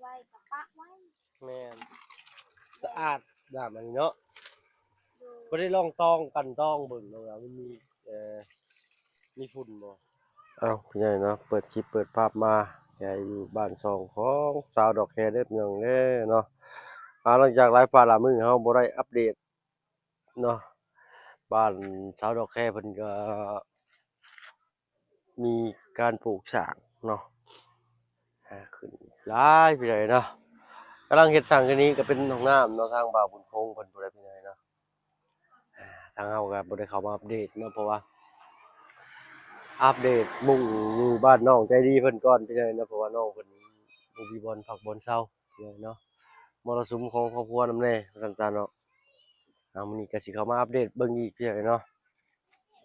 ໄວ້ກໍປະໄວ້. ແມ່ນ ສະອາດນ້ຳອັນນີ້ເນາະ. ໂດຍ ບໍ່ໄດ້ລອງຕອງ ກັ່ນຕອງເບິ່ງເນາະວ່າມັນມີ ເອີ ມີຝຸ່ນບໍ່. ເອົ້າ ພີ່ໃຫຍ່ເນາະ ເປີດຄລິບເປີດພາບມາ ແກຢູ່ບ້ານຊ່ອງຂອງສາວດອກແຄເດີພີ່ນ້ອງເດີເນາະ. ອ່າ ຫຼັງຈາກຫຼາຍຟ້າຫຼາຍມື້ເຮົາບໍ່ໄດ້ອັບເດດເນາະ ບ້ານສາວດອກແຄເພິ່ນກໍ ມີການປູກສ້າງເນາະ ຫາຂຶ້ນຫຼາຍພີ່ນ້ອງເນາະ. ກຳລັງເຮັດສ້າງຄືນນີ້ກໍເປັນຫ້ອງນ້ຳເນາະ ທາງບ່າວບຸນຄົງເພິ່ນຜູ້ໃດພີ່ນ້ອງເນາະ. ທາງເຮົາກໍບໍ່ໄດ້ເຂົ້າມາອັບເດດເນາະ ເພາະວ່າອັບເດດມຸ່ງຢູ່ບ້ານນ້ອງໃຈດີເພິ່ນກ່ອນພີ່ນ້ອງເນາະ ເພາະວ່ານ້ອງເພິ່ນບໍ່ມີບ່ອນພັກບ່ອນເຊົາພີ່ນ້ອງເນາະ. ມໍລະສຸມຂອງຄອບຄົວນຳແດ່ວ່າຊັ້ນຊະເນາະ. ເອົາ ມື້ນີ້ກໍຊິເຂົ້າມາອັບເດດເບິ່ງອີກພີ່ນ້ອງເນາະ.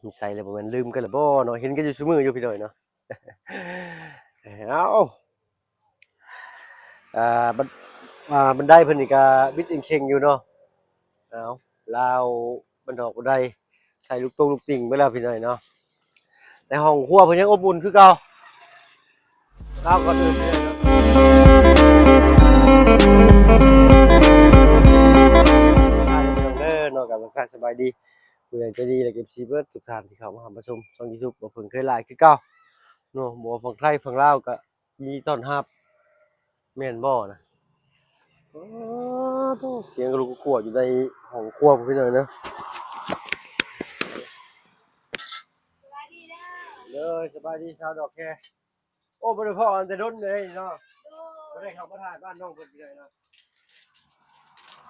ນິໄສລະບໍ່ແມ່ນລືມກັນລະບໍ່ເນາະ ເຫັນກັນຢູ່ຊຸມື້ຢູ່ພີ່ນ້ອງເນາະ. ເອົາ ອ່າ ບັນ ອ່າ ບັນໄດເພິ່ນນີ້ກະບິດເຄັ່ງເຄັ່ງຢູ່ເນາະ. ເອົາ ລາວບັນດອກບັນໄດໃສ່ລູກຕົງລູກຕິ່ງໄປແລ້ວພີ່ນ້ອງເນາະ. ແຕ່ຫ້ອງຄົວເພິ່ນຍັງອົບອຸ່ນຄືເກົ່າ. ເອົາ ກ່ອນອື່ນເດີເນາະ ເດີເນາະ ກໍທັກທາຍສະບາຍດີ ຜູ້ໃຫຍ່ໃຈດີ ແລະ ເອັຟຊີ ເບິດທຸກທ່ານທີ່ເຂົ້າມາຮັບມາຊົມຊ່ອງຢູທູບ ບໍ່ເພິ່ງເຄີຍຫຼາຍຄືເກົ່າເນາະ. ບໍ່ວ່າຝັ່ງໄທຝັ່ງລາວກໍຍິນດີຕ້ອນຮັບ ແມ່ນບໍ່ນະ? ໂອ້ໂຫ ສຽງກະລຸກກະກົວຢູ່ໃນຫ້ອງຄົວພຸ້ນພີ່ນ້ອງເນາະ. ສະບາຍດີເດີ. ເດີ ສະບາຍດີສາວດອກແຄ. ໂອ້ ບໍ່ໄດ້ພໍ້ກັນແຕ່ດົນເລີຍເນາະ. ໂດຍ ບໍ່ໄດ້ເຂົ້າມາຖ່າຍບ້ານນ້ອງເພິ່ນເລີຍເນາະ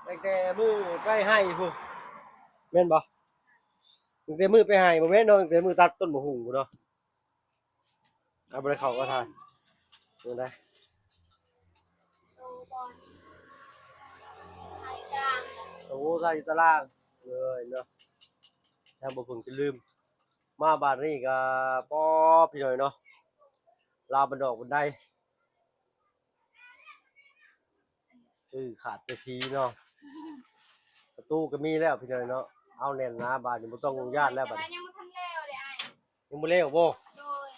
ຕັ້ງແຕ່ມື້ໄປໄຮ່ພຸ້ນ ແມ່ນບໍ່? ຕັ້ງແຕ່ມື້ໄປໄຮ່ບໍ່ແມ່ນເນາະ ຕັ້ງແຕ່ມື້ຕັດຕົ້ນໝາກຫຸ່ງພຸ້ນເນາະ. ເອົາ ບໍ່ໄດ້ເຂົ້າມາຖ່າຍ ເປັນໃດ? ໂຕບອນ ຖ່າຍຕາງ ໂອ້ ຖ່າຍຢູ່ຕາລາງເລີຍເນາະ. ທາງບໍ່ເພິ່ງຈະລືມ ມາບາດນີ້ກໍ ປໍ ພີ່ນ້ອງເນາະ ລາວບັນດອກບັນໄດ ເອີ ຂາດແຕ່ສີເນາະ. ປະຕູກໍມີແລ້ວພີ່ນ້ອງເນາະ ເອົາແໜ້ນໜາບາດນີ້ ບໍ່ຕ້ອງຢ້ານແລ້ວບາດນີ້. ຍັງບໍ່ທັນແລ້ວເດ້ອ້າຍ. ຍັງບໍ່ແລ້ວບໍ່? ໂດຍ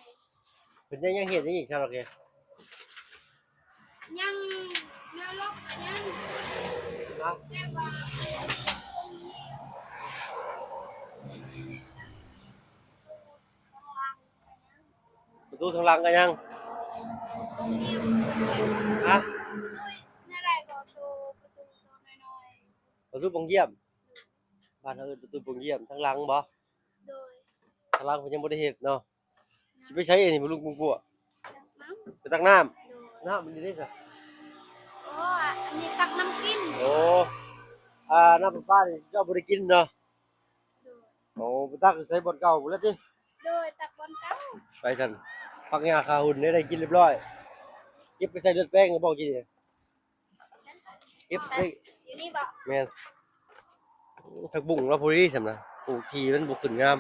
ເພິ່ນຍັງ ຍັງເຮັດຫຍັງອີກຊະເນາະ? ຍັງແນວລັອກກໍຍັງ ຮະ? ແຕ່ວ່າ ປະຕູທາງຫຼັງກໍຍັງ ຮະ? ໂດຍ ແນວໃດກໍໂຕ ປະຕູໂຕນ້ອຍໆ ປະຕູປ່ອງຢ້ຽມ ບ້ານເຮົາເອີ້ນປະຕູປ່ອງຢ້ຽມ ທາງຫຼັງບໍ່? ໂດຍ ທາງຫຼັງເພິ່ນຍັງບໍ່ໄດ້ເຮັດເນາະ. ຊິໄປໃສອັນນີ້ ບໍ່ລຸງປຸງປົວ? ໄປຕັກນ້ຳ. ໂດຍ ນ້ຳມັນຢູ່ໃສຊະ? ໂອ້ ອັນນີ້ຕັກນ້ຳກິນ. ໂອ້ ອ່າ ນ້ຳປະປານີ້ເຈົ້າບໍ່ໄດ້ກິນເນາະ? ໂດຍ ໂອ້ ໄປຕັກໃສ່ບ່ອນເກົ່າພຸ້ນລະຕິ? ໂດຍ ຕັກບ່ອນເກົ່າ. ໄປຊັ້ນ ຜັກຫຍ້າຂາຫຸ່ນໄດ້ ໄດ້ກິນຮຽບຮ້ອຍ. ເກັບໄປໃສ່ເລືອດແປງແລ້ວບໍ່ກິນນີ້? ເກັບໄດ້ຢູ່ນີ້ບໍ່? ແມ່ນ. ໂອ້ ຜັກບຸ້ງລາວພໍດີຊ່ຳນະ ປູກທີ່ມັນບໍ່ຂຶ້ນງາມ.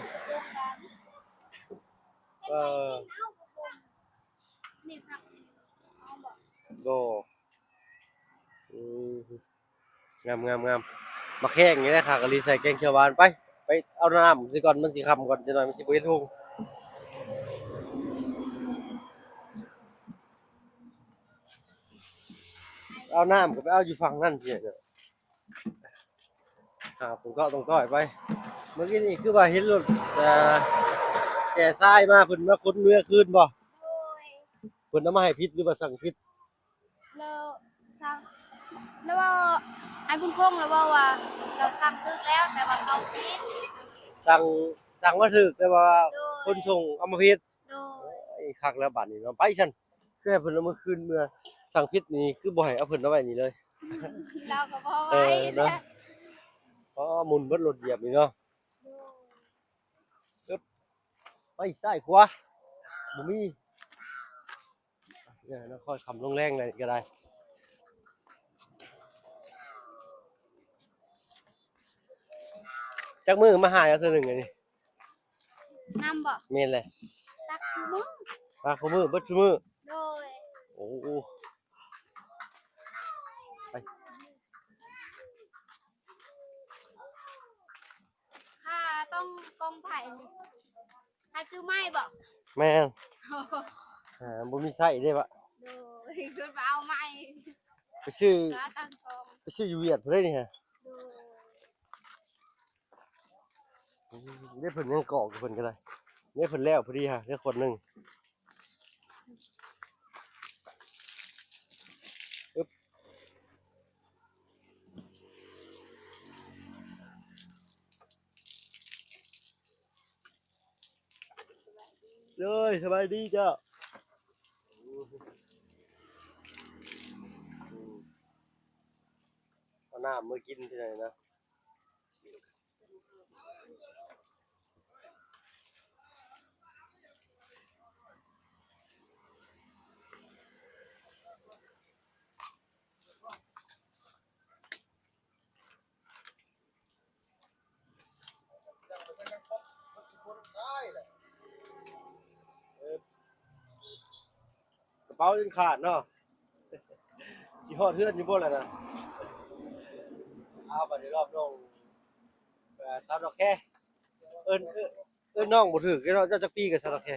ເອີ ນີ້ຜັກຫອມບໍ່? ບໍ່. ອືມ ງາມໆໆ ໝາກແຂ້ງນີ້ແຫຼະ ຂ້າກໍລີໃສ່ແກງຂຽວຫວານ. ໄປ ໄປເອົານ້ຳຊິກ່ອນ ມັນຊິຄ່ຳກ່ອນ ຈັກໜ້ອຍມັນຊິບໍ່ເຫັນຫຸ່ງ. ເອົານ້ຳກໍໄປເອົາຢູ່ຝັ່ງນັ້ນເທື່ອ. ຫາຜົນເກາະຕ້ອງຕ້ອຍໄປ. ເມື່ອກີ້ນີ້ຄືວ່າເຫັນລົດ ເອີ ແກ່ຊາຍມາ ເພິ່ນມາຂົນເມືອຄືນບໍ່? ໂດຍ ເພິ່ນເອົາມາໃຫ້ຜິດ ຫຼືວ່າສັ່ງຜິດ? ລາວສັ່ງ ລາວເວົ້າ ອ້າຍບຸນຄົງລາວເວົ້າວ່າ ລາວສັ່ງຖືກແລ້ວ ແຕ່ວ່າເຂົາຜິດ. ສັ່ງ ສັ່ງມາຖືກ ແຕ່ວ່າ ໂດຍ ຂົນສົ່ງເອົາມາຜິດ. ໂດຍ ໂອ້ຍ ຄັກແລ້ວບາດນີ້ເນາະ. ໄປຊັ້ນ ຄືໃຫ້ເພິ່ນເອົາມາຄືນເມືອ ສັ່ງຜິດນີ້ຄືບໍ່ໃຫ້ເອົາເພິ່ນເອົາໄວ້ນີ້ເລີຍ. ລາວກໍບໍ່ໄວ້ ເອີ ເນາະ ເນາະ. ອໍ ໝຸນເບິດລົດຢຽບນີ້ເນາະ. ໂດຍ ອຶບ ໄປຊ້າຍຂວາ ບໍ່ມີ. ເອີ ນະ ຄ່ອຍຄ່ຳລົງແລງແລ້ວນີ້ກໍໄດ້. ຈັກມື້ມາຫາເອົາເທື່ອໜຶ່ງອັນນີ້? ນ້ຳບໍ່? ແມ່ນແຫຼະ ຕັກຄູ່ມື້ ຕັກຄູ່ມື້ ເບິດຊຸມື້. ໂດຍ ໂອ້ ໄປ ຄ່າຕ້ອງ ຕ້ອງໄປ ຖ້າຊື້ໃໝ່ບໍ່? ແມ່ນ ໂອ້ໂຫ ອ່າ ບໍ່ມີໃຊ້ເດ້ວະ. ໂດຍ ຂຶ້ນມາເອົາໃໝ່. ໄປຊື້ ຂາຕັ້ງທ້ອງ ໄປຊື້ຢູ່ຫວຽດພຸ້ນເດ້ນີ້ຮະ. ໂດຍ ອືມ ເດ້ ເພິ່ນຍັງກອກຢູ່ ເພິ່ນກໍໄດ້ ເດ້ ເພິ່ນແລ້ວພໍດີຮະ ເດ້ ຄົນໜຶ່ງ. ເລີຍ ສະບາຍດີເຈົ້າ. ເອົານ້ຳມາກິນທີ່ໃດນະ. ເອີ ກະເປົາຍັງຂາດເນາະ ຊິຮອດເຮືອນຢູ່ບໍ່ລະນະ. ເອົາ ບາດນີ້ລອບນ້ອງ ເອີ ສາວດອກແຄ ເອີ້ນ ເອີ້ນ ເອີ້ນນ້ອງບໍ່ຖືກເນາະ. ເຈົ້າຈັກປີກະ ສາວດອກແຄ?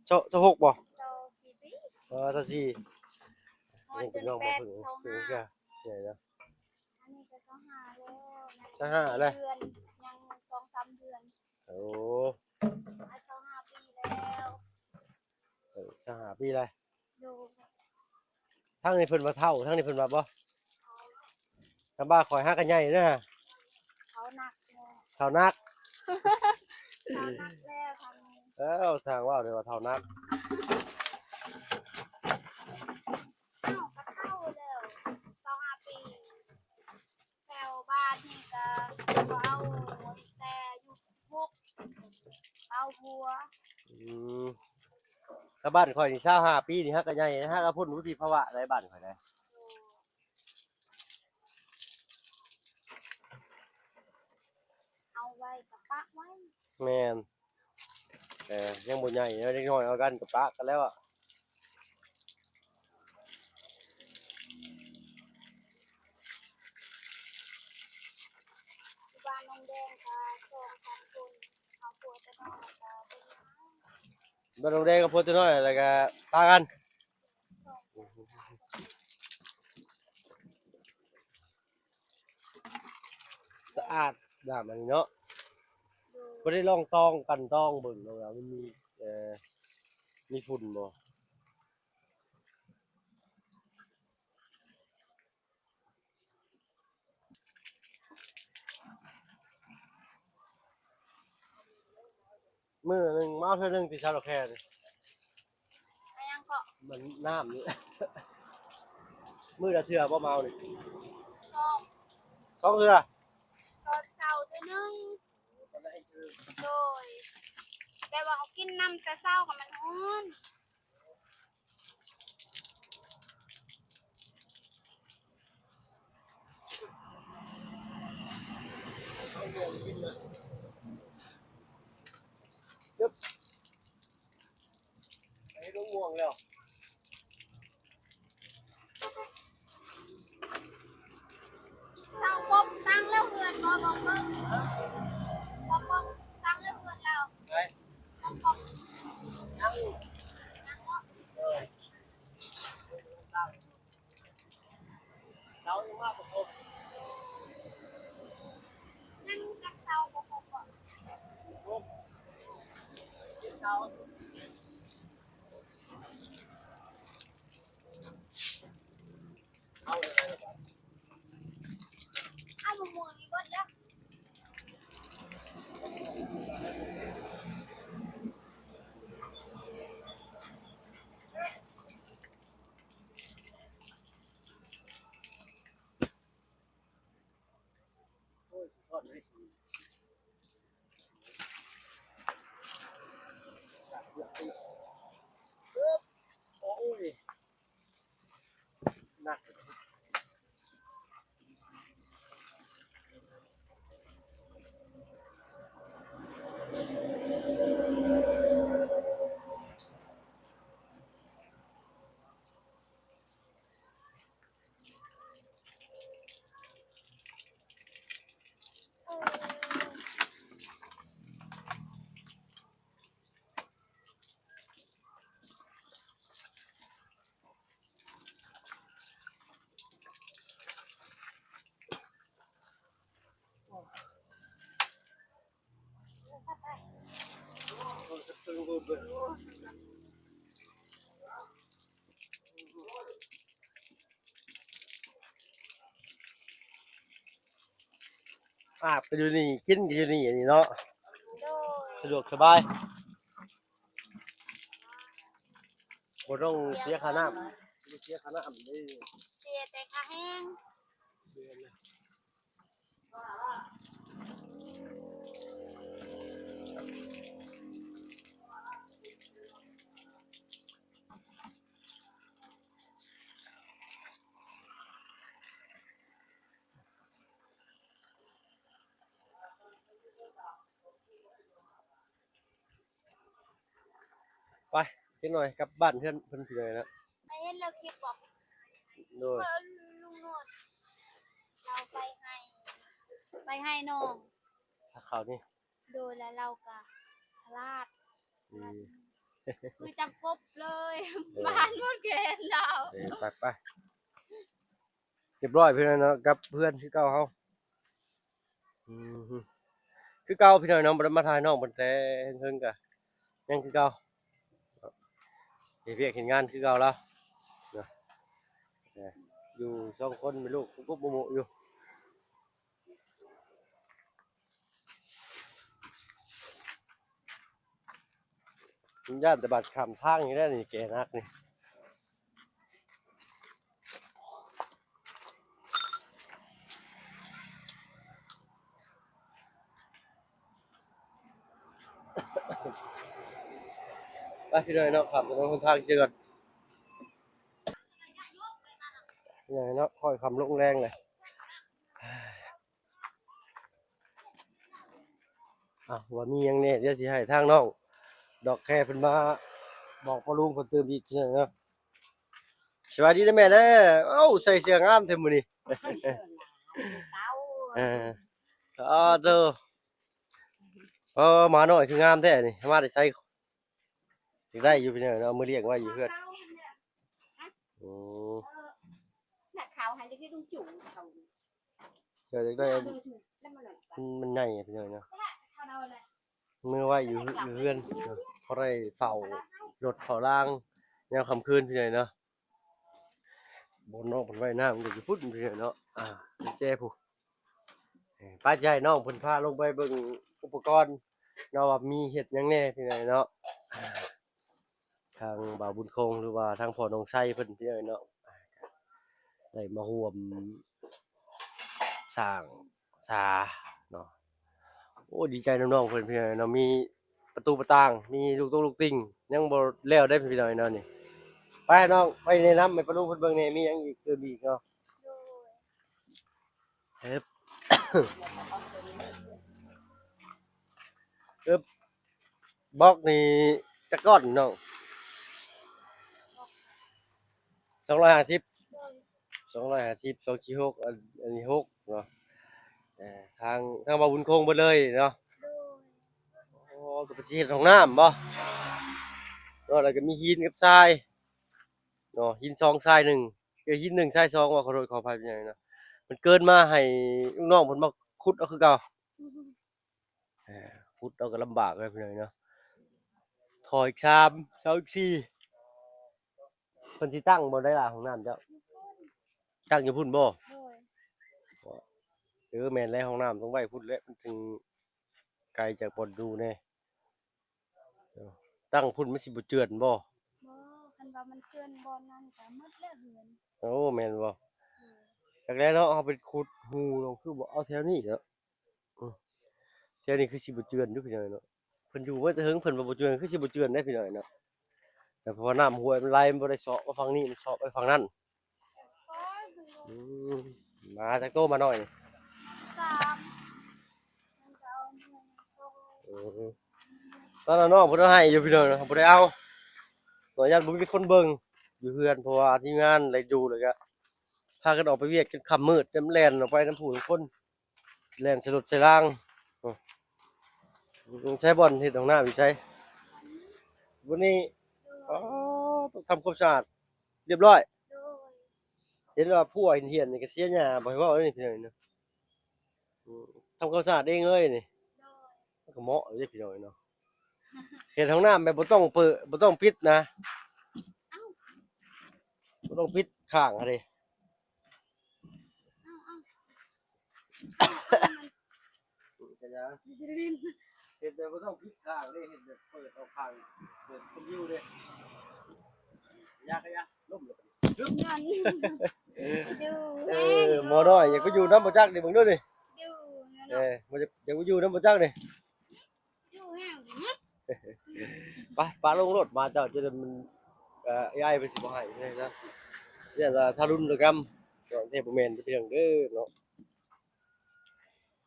ຊາວ ຊາວຫົກບໍ່? ຊາວສີ່ປີ. ເອີ ຊາວສີ່ ຍັງເປັນນ້ອງບໍ່ເຖິງ ເປັນແກ່ໃຫຍ່ແລ້ວ. ອັນນີ້ກໍຊາວຫ້າແລ້ວ ຊາວຫ້າແລ້ວ ເດືອນ ຍັງສອງສາມເດືອນ. ໂອ້ ອາ ຊາວຫ້າປີແລ້ວ. ເອີ ຊາວຫ້າປີແລ້ວ. ໂດຍ ທາງນີ້ເພິ່ນວ່າເຖົ້າ ທາງນີ້ເພິ່ນວ່າບໍ່? ທຳບາຂ້ອຍຫາກະໃຫຍ່ເດີ ເຖົ້າໜັກແລ້ວ ເຖົ້າໜັກ ເຖົ້າໜັກແລ້ວທາງນີ້. ເອີ ຊ່າງເວົ້າເດີວ່າເຖົ້າໜັກ. ເຮົາກໍເຖົ້າແລ້ວ ຊາວຫ້າປີ ແຖວບ້ານນີ້ກໍເຖົ້າແຕ່ອາຍຸສິບຫົກ ເຖົ້າຫົວ. ອືມ ຖ້າບ້ານຂ້ອຍນີ້ຊາວຫ້າປີນີ້ຫາກະໃຫຍ່ ຫາກະພົ້ນວຸດທິພາວະໄດ໋ ບ້ານຂ້ອຍໄດ໋. ເອົາໄວ້ກະປະໄວ້. ແມ່ນ ເອີ ຍັງບໍ່ໃຫຍ່ເນາະ ເດັກນ້ອຍເອົາກັນກະປະກັນແລ້ວອະ. ຢູ່ບ້ານນ້ອງແດງກະສອງສາມຄົນ ເອົາຜົວແຕ່ນ້ອຍແລ້ວກະເປັນ ບ້ານນ້ອງແດງກັບຜົວຕົວນ້ອຍ ແລ້ວກະປະກັນ. ສະອາດນ້ຳອັນນີ້ເນາະ. ໂດຍ ບໍ່ໄດ້ລອງຕອງ ກັ່ນຕອງເບິ່ງເນາະ ວ່າມັນມີ ເອີ ມີຝຸ່ນບໍ່. ມື້ໜຶ່ງມາເທື່ອໜຶ່ງຕິ ຊາວດອກແຄນີ້. ອາຫຍັງເກາະ? ມັນນ້ຳນີ້ ມື້ລະເທື່ອບໍ່ມານີ້? ສອງ ສອງເທື່ອ. ຕອນເຊົ້າເທື່ອໜຶ່ງ. ໂດຍ ແຕ່ວ່າເຮົາກິນນ້ຳແຕ່ເຊົ້າກໍມັນຮ້ອນ. ໄປລົງມ່ວງແລ້ວ. ເສົາປົກຕັ້ງແລ້ວເຮືອນບໍ່ ບໍ່ເບິ່ງ? ເສົາປົກຕັ້ງແລ້ວເຮືອນແລ້ວ. ໃສ? ເສົາປົກ ຍັງ ຍັງບໍ່? ເອີ ເສົາຍັງມາບໍ່ຄົບ. ຍັງຈັກເສົາບໍ່ຄົບບໍ່? ຄົບ ເຈັດເສົາ. ເອົາມະມ່ວງນີ້ເບິດແລ້ວ. ໂອ້ຍ ທອດໄດ້. ໂອ້ຍ ໜັກ. ອາບກໍຢູ່ນີ້ ກິນກໍຢູ່ນີ້ ອັນນີ້ເນາະ ໂດຍ ສະດວກສະບາຍ ບໍ່ຕ້ອງເສຍຄ່ານ້ຳ ບໍ່ເສຍຄ່ານ້ຳເດ້ ເສຍແຕ່ຄ່າແຮງ. ໄປ ຈັກໜ່ອຍກັບບ້ານເຮືອນເພິ່ນພີ່ນ້ອງເນາະ. ໄດ້ເຫັນແລ້ວຄລິບບໍ່? ໂດຍ ເອີ ລຸງໂນດ ລາວໄປໄຮ່ ໄປໄຮ່ນ້ອງ ຖ້າເຂົ້ານີ້ ໂດຍ ແລ້ວລາວກໍສະຫຼາດ ອືມ ຄືຈັບກົບເລີຍ ເອີ ບານໝົດແຂນລາວ ເອີ ໄປໆ ຮຽບຮ້ອຍເພິ່ນເນາະ ກັບເພື່ອນຄືເກົ່າເຮົາ ອືມ ຄືເກົ່າພີ່ນ້ອງເນາະ ບໍ່ໄດ້ມາຖ່າຍນ້ອງເພິ່ນແຕ່ເຫິງໆ ກະຍັງຄືເກົ່າ ເຮັດວຽກເຮັດງານຄືເກົ່າລາວເນາະ ເອີ ຢູ່ສອງຄົນແມ່ລູກກຸບໆໂມະໆຢູ່. ຢ້ານແຕ່ບາດຂ້າມທາງນີ້ແຫຼະ ນີ້ແກ່ໜັກນີ້ ໄປພີ່ນ້ອງເນາະ ຂ້າມຖະໜົນຫົນທາງເສຍກ່ອນ ພີ່ນ້ອງເນາະ ຄ່ອຍຄ່ຳລົງແລງແຫຼະ. ອ່ະ ວ່າມີຫຍັງແດ່ ດຽວຊິໃຫ້ທາງນ້ອງດອກແຄເພິ່ນມາບອກປ້າລຸງເພິ່ນຕື່ມອີກເທື່ອເນາະ. ສະບາຍດີເດີແມ່ເດີ. ເອົ້າ ໃສ່ເສື້ອງາມແທ້ມື້ນີ້. ເອີ ອາໂທ້ ເອີ ໝານ້ອຍຄືງາມແທ້ນີ້ ມາແຕ່ໃສ? ຢາກໄດ້ຢູ່ພີ່ນ້ອງເນາະ ເອົາມາລ້ຽງໄວ້ຢູ່ເຮືອນ. ໂອ້ ນັກຂ່າວຫັ້ນຈະຄືລຸງຈຸເຂົາ ເຈົ້າຢາກໄດ້ ມັນ ມັນໃຫຍ່ພີ່ນ້ອງເນາະ ເອົາໄວ້ຢູ່ເຮືອນ ພໍໄດ້ເຝົ້າລົດເຝົ້າລາງຍາມຄ່ຳຄືນພີ່ນ້ອງເນາະ. ບ່ອນນ້ອງເພິ່ນວ່າຍນ້ຳກໍຢູ່ພຸ້ນພີ່ນ້ອງເນາະ ອ່າ ກຸນແຈພຸ້ນ. ເອີ ໄປ ຊິໃຫ້ນ້ອງເພິ່ນພາລົງໄປເບິ່ງອຸປະກອນເນາະ ວ່າມີເຮັດຫຍັງແດ່ພີ່ນ້ອງເນາະ. ອ່າ ທາງບ່າວບຸນຄົງ ຫຼືວ່າທາງພໍ່ນ້ອງໄຊເພິ່ນພີ່ນ້ອງເນາະ ໄດ້ມາຮ່ວມສ້າງສາເນາະ. ໂອ້ ດີໃຈນຳນ້ອງເພິ່ນພີ່ນ້ອງເນາະ ມີປະຕູປະຕ່າງ ມີລູກຕົງລູກຕິ່ງ ຍັງບໍ່ແລ້ວເດ້ພີ່ນ້ອງເນາະນີ້. ໄປນ້ອງ ໄປແນະນຳໃຫ້ປ້າລຸງເພິ່ນເບິ່ງແດ່ ມີຫຍັງອີກເພີ່ມອີກເນາະ. ໂດຍ ເອີບ ເອີບ ບລັອກນີ້ຈັກກ້ອນນ້ອງ? ສອງຮ້ອຍຫ້າສິບ ໂດຍ ສອງຮ້ອຍຫ້າສິບ ສອງສີ່ຫົກ ອັນ ອັນນີ້ຫົກເນາະ. ເອີ ທາງ ທາງບ່າວບຸນຄົງເບິດເລີຍເນາະ. ໂດຍ ໂອ້ ກໍເພິ່ນຊິເຮັດຫ້ອງນ້ຳບໍ່ເນາະ ແລ້ວກໍມີຫີນກັບຊາຍເນາະ ຫີນສອງຊາຍໜຶ່ງ ເອີ ຫີນໜຶ່ງຊາຍສອງ ຂໍໂທດຂໍອະໄພເປັນຫຍັງເນາະ. ເພິ່ນເກີນມາໃຫ້ລູກນ້ອງເພິ່ນມາຂຸດເອົາຄືເກົ່າ. ເອີ ຂຸດເອົາກໍລຳບາກແລ້ວພີ່ນ້ອງເນາະ ທໍ່ອີກສາມ ເສົາອີກສີ່. ເພິ່ນຊິຕັ້ງບ່ອນໃດລະຫ້ອງນ້ຳເຈົ້າ? ຕັ້ງຢູ່ພຸ້ນບໍ່? ໂດຍ ເອີ ແມ່ນແລ້ວ ຫ້ອງນ້ຳຕ້ອງໄວ້ພຸ້ນແຫຼະ ມັນຈຶ່ງໄກຈາກບ່ອນຢູ່ແດ່. ຕັ້ງພຸ້ນມັນຊິບໍ່ເຈື່ອນບໍ່? ບໍ່ ຄັນວ່າມັນເຈື່ອນບ່ອນນັ້ນກໍໝົດແລ້ວເຮືອນ. ໂອ້ ແມ່ນບໍ່? ໂດຍ ຈັກແລ້ວເນາະ ເຮົາໄປຂຸດຮູລອງ ຄືບໍ່ເອົາແຖວນີ້ເນາະ. ອືມ ແຖວນີ້ຄືຊິບໍ່ເຈື່ອນຢູ່ພີ່ນ້ອງເນາະ ເພິ່ນຢູ່ມາແຕ່ເຫິງ ເພິ່ນວ່າບໍ່ເຈື່ອນ ຄືຊິບໍ່ເຈື່ອນໄດ໋ພີ່ນ້ອງເນາະ. ແຕ່ເພາະວ່ານ້ຳຫ້ວຍມັນໄຫຼ ມັນບໍ່ໄດ້ເຊາະມາຝັ່ງນີ້ ມັນເຊາະໄປຝັ່ງນັ້ນ. ອືມ ໝາຈັກໂຕໝານ້ອຍນີ້? ສາມ ອືມ ຕອນນັ້ນນ້ອງເພິ່ນເອົາໃຫ້ຢູ່ພີ່ນ້ອງເນາະ ບໍ່ໄດ້ເອົາເນາະ ຢ້ານບໍ່ມີຄົນເບິ່ງຢູ່ເຮືອນ ເພາະວ່າທີມງານໄດ້ຢູ່ ແລ້ວກະພາກັນອອກໄປວຽກຈົນຄ່ຳມືດ ແລ່ນອອກໄປນຳຜູ້ນຳຄົນ. ແລ່ນໃສ່ລົດໃສ່ລາງ. ອືມ ໃຊ້ບ່ອນເຮັດຫ້ອງນ້ຳຢູ່ໃສ? ບາດນີ້ ອໍ ຕ້ອງທຳຄວາມສະອາດຮຽບຮ້ອຍ. ໂດຍ ເຫັນວ່າພົວເຫັນຫຽນນີ້ກໍເສຍຫຍ້າ ບໍ່ໃຫ້ເວົ້າເດ້ນີ້ພີ່ນ້ອງເນາະ. ອືມ ທຳຄວາມສະອາດເອງເລີຍນີ້. ໂດຍ ມັນກໍເໝາະເດ້ພີ່ນ້ອງເນາະ. ເຮັດຫ້ອງນ້ຳແບບບໍ່ຕ້ອງເປີດ ບໍ່ຕ້ອງປິດນະ. ເອົ້າ ບໍ່ຕ້ອງປິດຂ້າງຫັ້ນເດ້. ເອົ້າ ເອົ້າ ເອົ້າ ມັນ ເຮັດແບບບໍ່ຕ້ອງຜິດຂ້າງເດ້ ເຮັດແບບເປີດອອກຂ້າງ ເປີດຄົນຢູ່ເດ້. ຢາກະຢາ ລົ້ມແລ້ວບັດນີ້ ເອີ ໝໍນ້ອຍ ຢາກໄປຢູ່ນຳບໍ່ຈັກນີ້ ເບິ່ງດູນີ້ ເອີ ຢາກ ຢາກໄປຢູ່ນຳບໍ່ຈັກນີ້. ຢູ່ແຮງເດເນາະ ໄປ ປະລົງໂລດ ໝາເຈົ້າຈະໄດ້ມັນ ເອີ ເອໄອ ເພິ່ນຊິບໍ່ໃຫ້ແທ້ຊະ ຢ້ານວ່າທາລຸນລະກຳ ແທ້ບໍ່ແມ່ນເລື່ອງເດີເນາະ.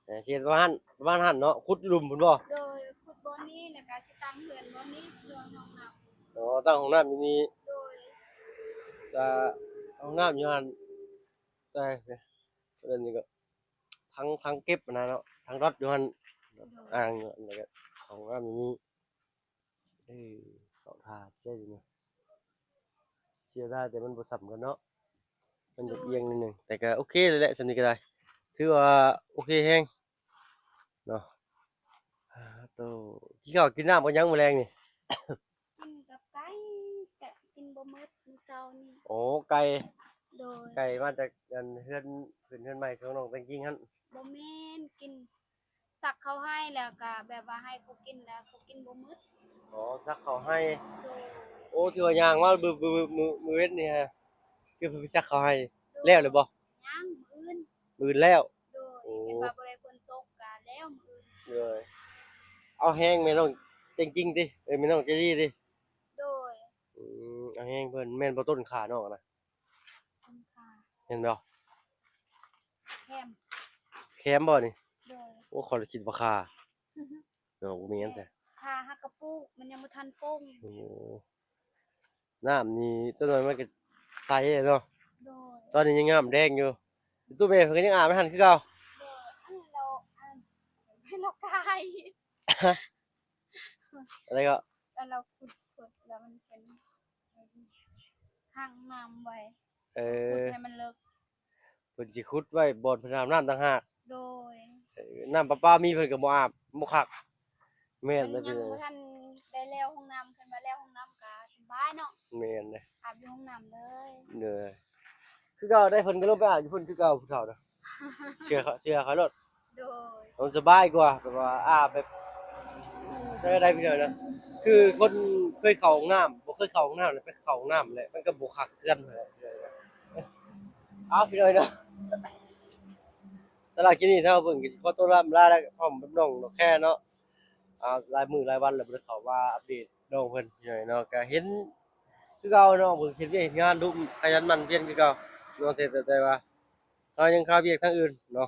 ເອີ ຊິເຮັດປະມານ ປະມານຫັ້ນເນາະ ຂຸດຫຼຸມພຸ້ນບໍ່? ໂດຍ ຂຸດບ່ອນນີ້ ແລ້ວກະຊິຕັ້ງເຮືອນບ່ອນນີ້ ເຮືອນຫ້ອງນ້ຳ. ອໍ ຕັ້ງຫ້ອງນ້ຳຢູ່ນີ້ ໂດຍ ກະຫ້ອງນ້ຳຢູ່ຫັ້ນ ແຕ່ ເອີ້ນນີ້ກໍ ຖັງ ຖັງເກັບຫັ້ນນະເນາະ ຖັງດອດຢູ່ຫັ້ນ ໂດຍ ອ່າງຢູ່ຫັ້ນ ແລ້ວກໍຫ້ອງນ້ຳຢູ່ນີ້. ເອີ ເຂົ້າທ່າແທ້ຢູ່ນີ້ ເສຍດາຍແຕ່ມັນບໍ່ສ່ຳກັນເນາະ ມັນຢາກອຽງໜ້ອຍໜຶ່ງ ແຕ່ກໍໂອເຄແລ້ວແຫຼະ ສ່ຳນີ້ກໍໄດ້ ຖືວ່າໂອເຄແຮງເນາະ. ໂຕ ກິນເຂົ້າກິນນ້ຳກັບຫຍັງມື້ແລງນີ້? ກິນກັບໄກ່ ກະກິນບໍ່ໝົດມື້ເຊົ້ານີ້. ໂອ້ ໄກ່ ໂດຍ ໄກ່ມາຈາກອັນເຮືອນ ເປັນເຮືອນໃໝ່ຂອງນ້ອງແຕງກິງຫັ້ນ? ບໍ່ແມ່ນ ກິນ ສັກເຂົ້າໄຮ່ ແລ້ວກະແບບວ່າໃຫ້ເຂົາກິນ ແລ້ວເຂົາກິນບໍ່ໝົດ. ອໍ ສັກເຂົ້າໄຮ່ ໂດຍ. ໂອ້ ຖືວ່າຍ່າງມາ ມື້ ມື້ ມື້ ມື້ເວັນນີ້ຮະ ຄືເພິ່ນໄປສັກເຂົ້າໄຮ່ ໂດຍ ແລ້ວແລ້ວບໍ່? ຍັງ ມື້ອື່ນ ມື້ອື່ນແລ້ວ. ໂດຍ ໂອ້ ເຫັນວ່າບໍ່ໄດ້ຝົນຕົກກະແລ້ວມື້ອື່ນ. ໂດຍ ເອົາແຮງແມ່ນ້ອງແຕງກິງຕິ ເອີ ແມ່ນ້ອງໃຈດີຕິ. ໂດຍ ອືມ ເອົາແຮງເພິ່ນ ແມ່ນບໍ່ຕົ້ນຂານ້ອງນະ? ຕົ້ນຂາ ແມ່ນບໍ່? ແຄມ ແຄມບໍ່ນີ້? ໂດຍ ໂອ້ ຂ້ອຍຄິດວ່າຂາ ເນາະ ບໍ່ແມ່ນແທ້ ຂາຫາກະປູກ ມັນຍັງບໍ່ທັນປົ່ງ. ໂອ້ ນ້ຳນີ້ ຕອນນັ້ນມັນກໍໃສເນາະ. ໂດຍ ຕອນນີ້ຍັງນ້ຳແດງຢູ່ ຕູ້ແມ່ເພິ່ນກໍຍັງອາບໃນຫັ້ນຄືເກົ່າ. ໂດຍ ອັນລະ ອັນ ລະກາຍ ອັນໃດກໍ ແລ້ວລາວຂຸດ ຂຸດແລ້ວມັນເປັນຫ້າງນ້ຳໄວ້ ເອີ ຂຸດໃຫ້ມັນເລິກ ເພິ່ນຊິຂຸດໄວ້ບ່ອນເພິ່ນອາບນ້ຳຕ່າງຫາກ. ໂດຍ ເອີ ນ້ຳປະປາມີເພິ່ນກໍບໍ່ອາບ ບໍ່ຄັກ. ແມ່ນແລ້ວ ຍັງບໍ່ທັນໄດ້ແລ້ວຫ້ອງນ້ຳ ຄັນວ່າແລ້ວຫ້ອງນ້ຳກໍສະບາຍເນາະ. ແມ່ນເດ້ ອາບຢູ່ຫ້ອງນ້ຳເລີຍ. ເດີ ຄືເກົ່າໄດ໋ ເພິ່ນກໍລົງໄປອາບຢູ່ພຸ້ນຄືເກົ່າ ຜູ້ເຖົ້ານະ ເຊື່ອ ເຊື່ອຂ້ອຍໂລດ. ໂດຍ ມັນສະບາຍກວ່າ ແບບວ່າອາບແບບ ໄດ້ ໄດ້ພີ່ນ້ອງເນາະ ຄືຄົນເຄີຍເຂົ້າຫ້ອງນ້ຳ ບໍ່ເຄີຍເຂົ້າຫ້ອງນ້ຳ ແລ້ວໄປເຂົ້າຫ້ອງນ້ຳແຫຼະ ມັນກໍບໍ່ຄັກຄືກັນຫັ້ນແຫຼະ. ເອົາ ພີ່ນ້ອງເນາະ ສຳລັບຄລິບນີ້ ທາງເຮົາເພິ່ນກໍຂໍຕົວລຳລາ ແລະ ພ້ອມກັບນ້ອງດອກແຄເນາະ ອ່າ ຫຼາຍມື້ຫຼາຍວັນແລ້ວບໍ່ໄດ້ເຂົ້າມາອັບເດດນ້ອງເພິ່ນ ພີ່ນ້ອງເນາະ ກໍເຫັນຄືເກົ່າເນາະ ເພິ່ນເຮັດວຽກເຮັດງານດຸ ຂະຫຍັນໝັ່ນພຽນຄືເກົ່າເນາະ ແຕ່ ແຕ່ ແຕ່ວ່າ ເຮົາຍັງຄາວຽກທາງອື່ນເນາະ.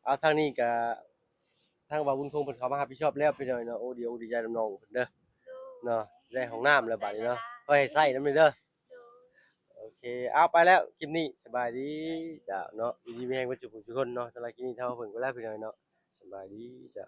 ເອົາ ທາງນີ້ກະ ທາງບ່າວບຸນຄົງເພິ່ນເຂົ້າມາຮັບຜິດຊອບແລ້ວ ພີ່ນ້ອງເນາະ. ໂອ້ ດີອົກດີໃຈນຳນ້ອງເພິ່ນເດີເນາະ ໄດ້ຫ້ອງນ້ຳແລ້ວບາດນີ້ເນາະ ຂໍໃຫ້ໃຊ້ນຳເດີ. ໂອເຄ ເອົາ ໄປແລ້ວ ຄລິບນີ້ ສະບາຍດີເຈົ້າເນາະ ຢູ່ດີມີແຮງເບິດສູ່ຜູ້ສູ່ຄົນເນາະ. ສຳລັບຄລິບນີ້ ເທົ່າເພິ່ນກໍແລ້ວ ພີ່ນ້ອງເນາະ ສະບາຍດີເຈົ້າ.